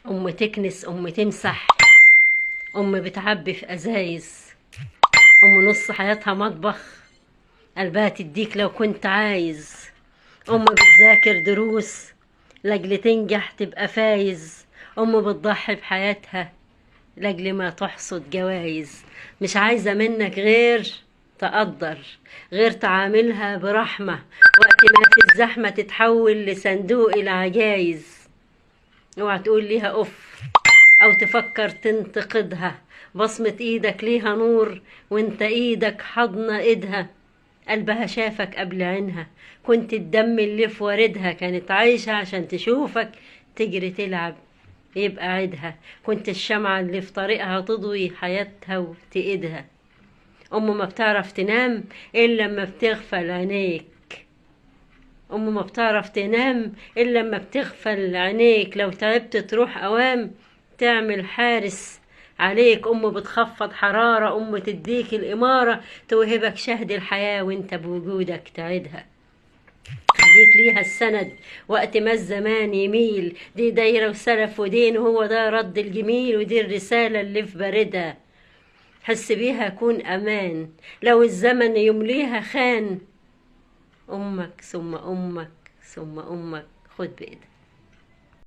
أم تكنس، أم تمسح، أم بتعبي في أزايز، أم نص حياتها مطبخ، قلبها تديك لو كنت عايز. أم بتذاكر دروس لأجل تنجح تبقى فايز، أم بتضحي بحياتها لأجل ما تحصد جوايز. مش عايزة منك غير تقدر، غير تعاملها برحمة، وقت ما في الزحمة تتحول لصندوق العجايز. اوعى تقول ليها أف أو تفكر تنتقدها، بصمة إيدك ليها نور وانت إيدك حضنة إيدها. قلبها شافك قبل عينها، كنت الدم اللي في وردها، كانت عايشة عشان تشوفك تجري تلعب يبقى عيدها. كنت الشمعة اللي في طريقها تضوي حياتها وتقيدها. أم ما بتعرف تنام إلا لما بتغفل عينيك، أم ما بتعرف تنام إلا لما بتغفل عينيك. لو تعبت تروح أوام تعمل حارس عليك. أم بتخفض حرارة، أم تديك الإمارة، توهبك شهد الحياة وانت بوجودك تعيدها. خليك ليها السند وقت ما الزمان يميل، دي دايرة وسلف ودين، وهو ده رد الجميل، ودي الرسالة اللي في باردها. حس بيها كون أمان، لو الزمن يمليها خان. أمك ثم أمك ثم أمك، خد بإيدها.